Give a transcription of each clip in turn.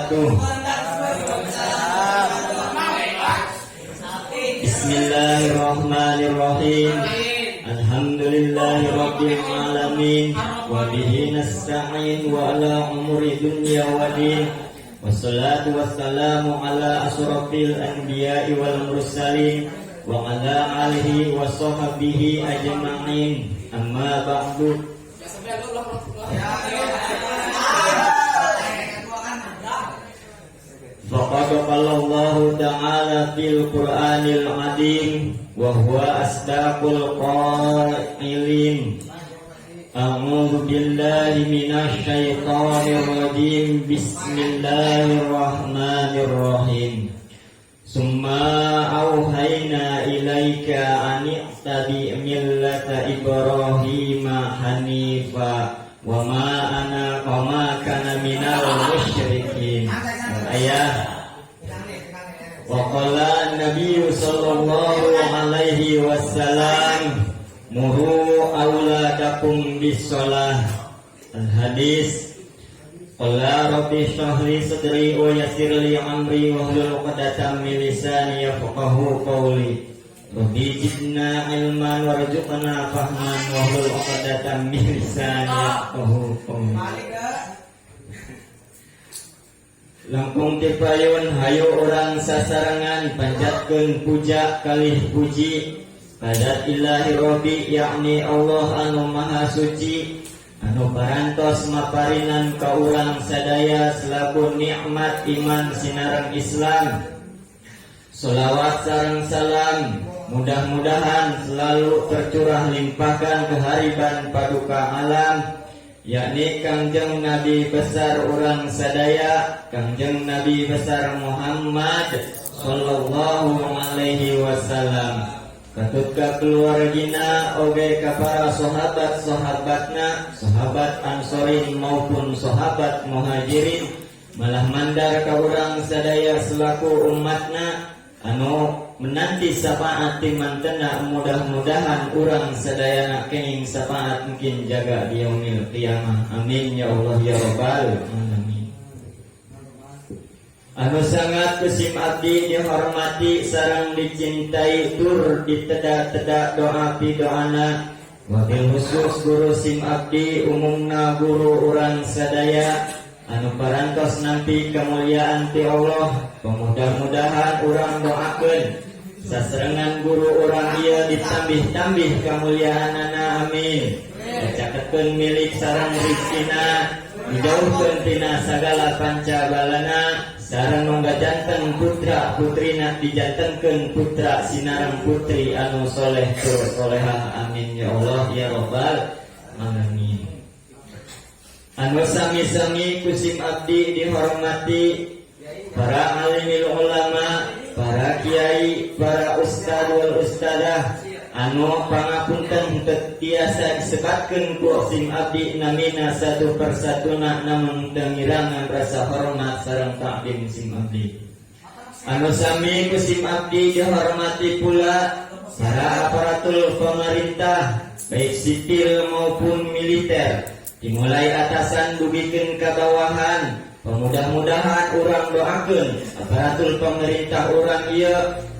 Wabarakatuh. Bismillahirrahmanirrahim. Alhamdulillahi rabbil alamin. Wa bihi nasta'in wa ala umuri dunya wa din. Wassalatu wassalamu ala asrafil anbiya'i wal mursalin wa ala alihi wa sahbihi ajma'in. Amma ba'du. Faqad qala Allahu ta'ala fil Qur'anil azim wa huwa asdaqul qailin. A'udzu billahi minasy syaithanir rajim. Bismillahirrahmanirrahim. Summa auhayna ilaika an ittabi' millata Ibrahima hanifa wa ma ana wa ma kana minal musyrikin. Ayah. Wa qala an-nabiy sallallahu alaihi wasallam muru auladakum bis-shalah. Al-hadis. Qala rabbi shrah li sadri wa yassir li amri wahlul 'uqdatam min lisani yafqahu qawli. Rabbi zidna ilman warzuqna fahman wahlul 'uqdatam min lisani yafqahu qawli. Langkung tipayun hayu urang sasarengan panjatkeun puja kalih puji padat ilahi rabbi, yakni Allah anu maha suci anu parantos maparinan ka urang sadaya selaku nikmat iman sinareng Islam. Salawat sareng salam mudah-mudahan selalu tercurah limpahkan kehariban paduka alam, yakni Kangjeng Nabi besar urang sadaya, Kangjeng Nabi besar Muhammad sallallahu alaihi wasallam. Katut ka keluargina oge ka para sahabat-sahabatna, sahabat Ansorin maupun sahabat Muhajirin, malah mandar ka urang sadaya selaku umatna anu menanti syafaat ti mantena, mudah-mudahan urang sadayana kenging syafaat mungkin jaga di yaumil qiyamah. Amin ya Allah ya rabbal alamin. Anu sangat kusim abdi dihormati sareng dicintai tur diteda-teda doa pidoana, wabil khusus guru sim abdi, umumna guru urang sadaya anu parantos nampi kemuliaan ti Allah. Pemudah-mudahan urang doakeun sasarengan guru urang ieu ditambih-tambih kemuliaanana, amin. Dicaketkeun milik sareng rizkina, dijauhkeun tina sagala panca balana, sareng mangga janten putra putrina dijantenkeun putra sinareng putri anu soleh tur solehah, amin ya Allah ya rabbal alamin. Anu sami-sami kusim abdi dihormati para alimil ulama, para kiai, para ustad wal ustadah anu pangapunten teu tiasa disebatkeun ku sim abdi namina satu persatuna, namun teu ngirangan rasa hormat sareng takdim sim abdi. Anu sami ku sim abdi dihormati pula para aparatur pemerintah baik sipil maupun militer, dimulai atasan dugikeun ka bawahan. Pemudah-mudahan urang doakeun aparatur pemerintah urang ieu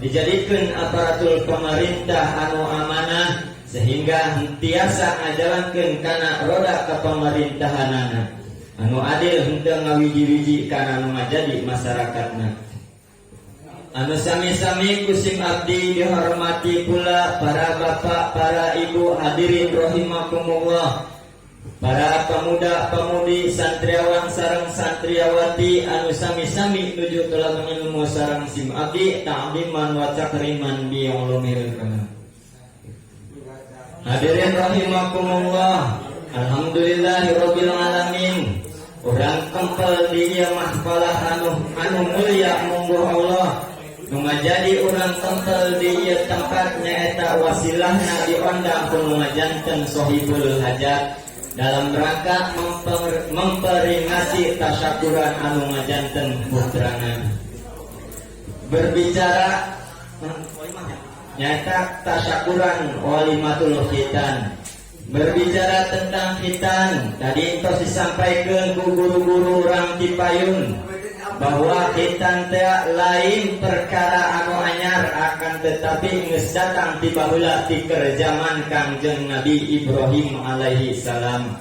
dijadikeun aparatur pemerintah anu amanah sehingga tiasa ngajalankeun kana roda kepemerintahanana anu adil, henteu ngawiji-wiji kana anu ngajadi masyarakatna. Anu sami-sami kusim abdi dihormati pula para bapak, para ibu, hadirin rahimakumullah, para pemuda-pemudi, santriawan sareng santriawati anu sami-sami nuju tolak ilmu sareng sim abdi ta'liman wa takriman bi ulumil kalam. Hadirin rahimakumullah, alhamdulillahirabbil alamin. Urang kempel di ieu mahfalah anu mulia mungguh Allah. Nu ngajadi urang kempel di ieu tempat nyaeta wasilahna diondang ku nu ngajanten sohibul hajat dalam rangka memperingati tasyakuran anu ngajanten putrana. Berbicara nyata tasyakuran walimatul khitan. Berbicara tentang khitan, tadi entos disampaikan ku guru-guru urang Cipayung. Bahwa khitan teh lain perkara anu anyar, akan tetapi geus datang ti baheula, ti zaman Kangjeng Nabi Ibrahim alaihi salam,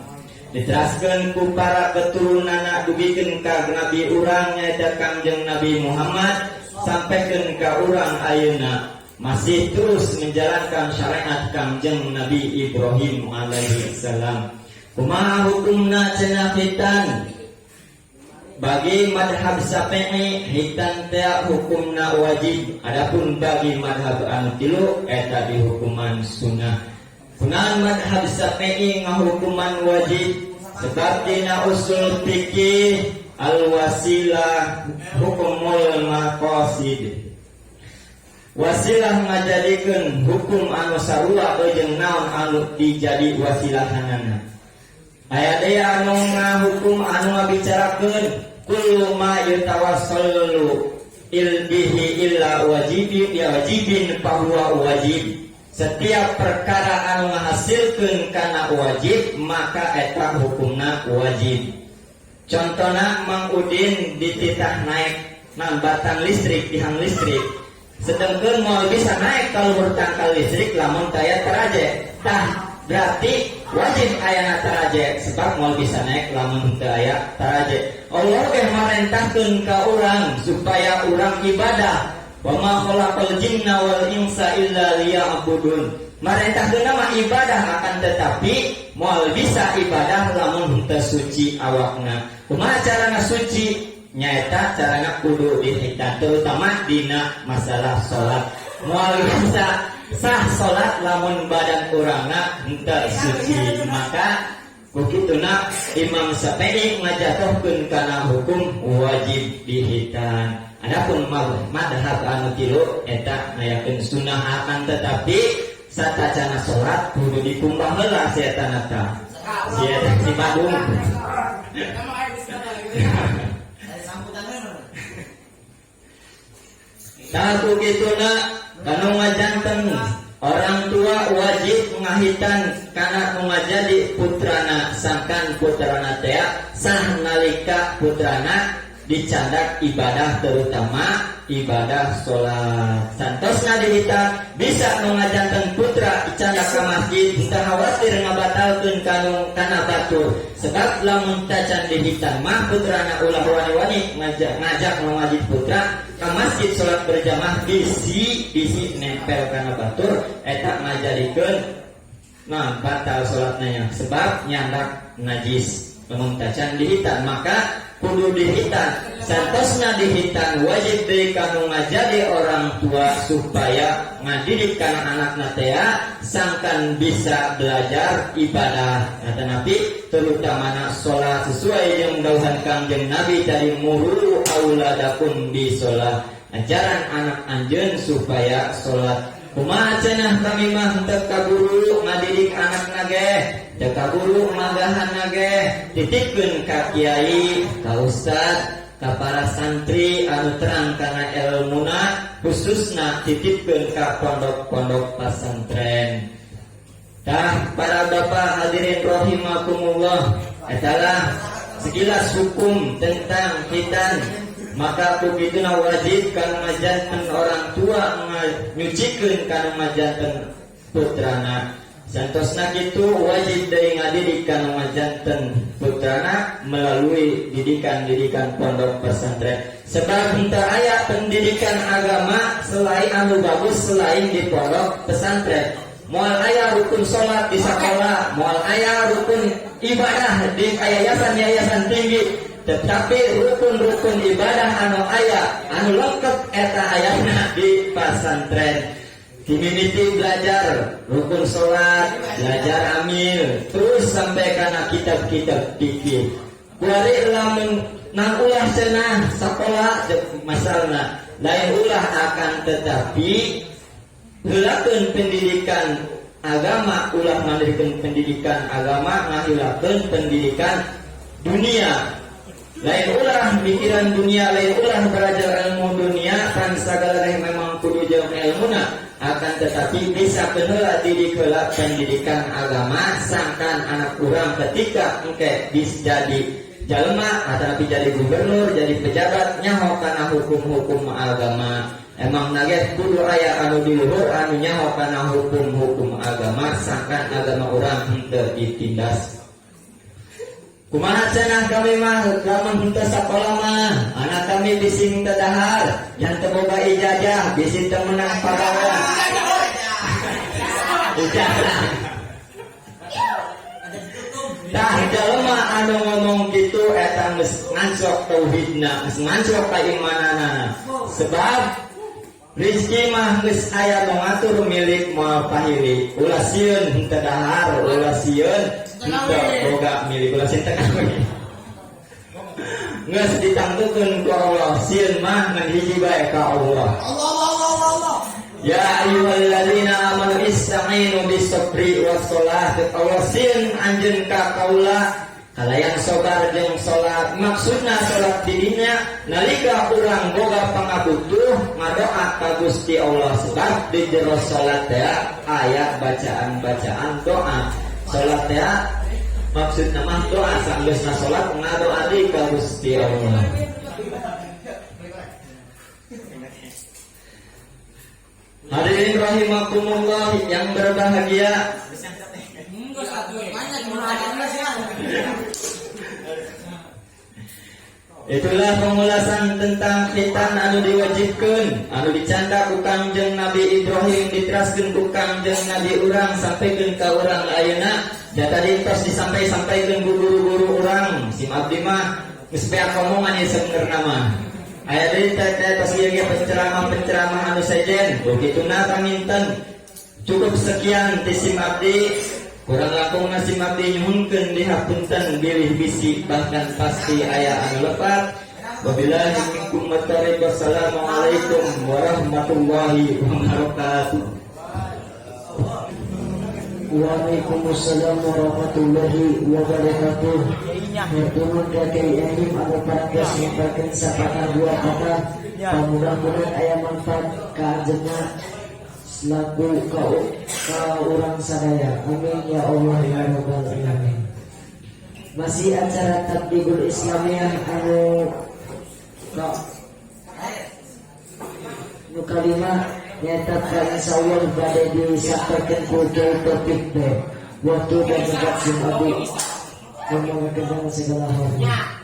diteraskeun ku para keturunanna dugikeun ka nabi urang, nyaeta Kangjeng Nabi Muhammad, sampaikan ka urang ayeuna masih terus menjalankan syariat Kangjeng Nabi Ibrahim alaihi salam. Kumaha hukumna cenah khitan? Bagi madhab Syafi'i, khitan teh hukumna wajib. Adapun bagi madhab anu tilu, eta dihukuman sunnah. Kunaon madhab Syafi'i ngahukuman wajib? Sebab dina usul fikih, al wasilah hukumul maqasid. Wasilah ngajadikeun hukum anu sarua jeung naon anu dijadi wasilahanana. Aya deui anu ngahukum, anu ngabicarakeun, kullu ma yatawassalu il bihi illa wajibi ya wajibin fahuwa wajib. Setiap perkara anu ngahasilkeun kana wajib, maka eta hukumna wajib. Contohna, Mang Udin dititah naik nambatan listrik, tiang listrik, sedangkan moal bisa naik ka luhur tangkal listrik lamun taya teraje. Tah, berarti wajib ayana teraje, sebab moal bisa naik lamun teu aya teraje. Allah ge marentahkeun ka urang supaya urang ibadah, wa ma khalaqal jinna wal insa illa liya'budun. Marentahkeun mah ibadah, akan tetapi moal bisa ibadah lamun henteu suci awakna. Kumaha carana suci? Nyaeta carana kudu dikhitan, terutama dina masalah salat. Moal bisa sah salat lamun badan urangna henteu suci. Maka kukituna Imam Syafi'i ngajatuhkeun kana hukum wajib dikhitan. Adapun madhab anu tilu, eta ngayakeun sunnah, akan tetapi satacana salat kudu dikumbah heula si eta nata. Si eta si Badung. Emang ayo bisa gitu. Sambutannya mana? Tah, kituna kanu ngajanten orang tua wajib ngahitan kana nu ngajadi putrana, sangkan putrana teh sah nalika putrana dicandak ibadah, terutama ibadah sholat. Santosna dihitan, bisa nu ngajanten putra dicandak ke masjid, henteu khawatir ngabatalkeun kanu kana batur, sebab lamun tacan dihitan mah putrana ulah wani-wani ngajak nu ngajid putra ke masjid sholat berjamaah, bisi bisi nempel kana batur, eta ngajadikeun nah batal sholatnya, sebab nyandak najis lamun tacan dihitan. Maka kudu dihitan. Santosna dihitan, wajib deui kanu ngajadi orang tua supaya ngadidik kana anakna teh sangkan bisa belajar ibadah, kata Nabi, terutama na sholat, sesuai yang dawuhan Kangjeng Nabi tadi, muru auladakum bi sholat, ajaran anak anjeun supaya sholat. Kumaha cenah kami mah henteu kaburu ngadidik anak nage, teu kaburu magahan nage, titipkeun ka kiai, ka ustad, ka para santri anu terang kana elmuna, khususna titipkeun ka pondok-pondok pesantren. Tah, para bapak hadirin rahimakumullah, adalah sekilas hukum tentang khitan. Maka begituna wajib kanu ngajanten orang tua nyucikeun kanu ngajanten putrana. Santosna kitu, wajib deui ngadidik kanu ngajanten putrana melalui didikan-didikan pondok pesantren, sebab henteu aya pendidikan agama selain anu bagus selain di pondok pesantren. Moal aya rukun sholat di sekolah, moal aya rukun ibadah di yayasan-yayasan tinggi, tetapi rukun-rukun ibadah anu aya, anu lengkap, eta ayana di pesantren. Dimimiti belajar rukun sholat, belajar amil, terus sampai kana kitab-kitab fikih. Kuari lamun nang ulah cenah sekolah masalna, lain ulah, akan tetapi heulakeun pendidikan agama, ulah mandirikan pendidikan agama ngahilakeun pendidikan dunia. Lain ulah mikiran dunia, lain ulah belajar ilmu dunia kan, segala memang kudu jeung ilmuna, akan tetapi bisa keheula didik heula pendidikan agama, sangkan anak urang ketika engke bisa jadi Jalma atanapi jadi gubernur, jadi pejabat, nyaho kana hukum-hukum agama. Emang nage kudu aya anu di luhur anu nyaho kana hukum-hukum agama, sangkan agama urang henteu ditindas. Kumaha cenah kami mah lamun henteu sakola mah, anak kami bisi teu dahar, yang teu boga ijazah bisi teu meunang pagawean. Ijazah. Tah, jelema anu ngomong gitu eta geus ngancok tauhidna, geus ngancok keimananana. Sebab rizki mah geus aya nu ngatur, milik moal pahili. Ulah sieun henteu dahar, ulah sieun henteu boga milik, ulah sieun teu kawin. Geus ditangtukeun ku Allah, sieun mah ngan hiji bae, ka Allah. Allah Allah Allah Allah. Ya ayyuhalladzina amanu ista'inu bis-sabri was-shalah. Allah sieun anjeun ka kaula kalayan sabar jeung salat. Maksudna salat di dinya nalika urang boga pangabutuh ngadoa ka Gusti Allah, sebab di jero salat teh aya bacaan-bacaan doa. Salat teh maksudna mah doa, sanggeusna salat ngadoa deui ka Gusti Allah. Hadirin rahimakumullah yang berbahagia. Enggak satu. Banyak ya. Itulah pengulasan tentang khitan anu diwajibkan, anu dicanda ku Kangjeng Nabi Ibrahim, diteraskeun ku Kangjeng Nabi urang sampaikan ka urang ayeuna. Da tadi tos disampai-sampaikeun ku guru-guru urang, sim abdi mah geus beak omongan ieu sebenarna mah. Aya deui teh teh tos ieu ge penceramah-penceramah anu sejen, begituna panginten. Cukup sekian ti sim abdi. Kurang langkung sim abdi nyuhunkeun dihapunten bilih bisi bahkan pasti aya anu lepat. Wabillahi minkum wattariq. Wassalamualaikum warahmatullahi wabarakatuh. Waalaikumsalam warahmatullahi wabarakatuh. Hatur nuhun ka Kiai Ahim anu parantos nyampaikan sapatah dua kata. Mudah-mudahan aya manfaat ka anjeunna selaku ka urang sadaya. Amin ya Allah ya Rabbal alamin. Masih acara Tablighul Islamiyah anu ka nu kalima nyata ka insyaallah bade disampaikan ku Kiai Taufik teh. Waktu dan tempat sim abdi ngomongkeun segala hormat.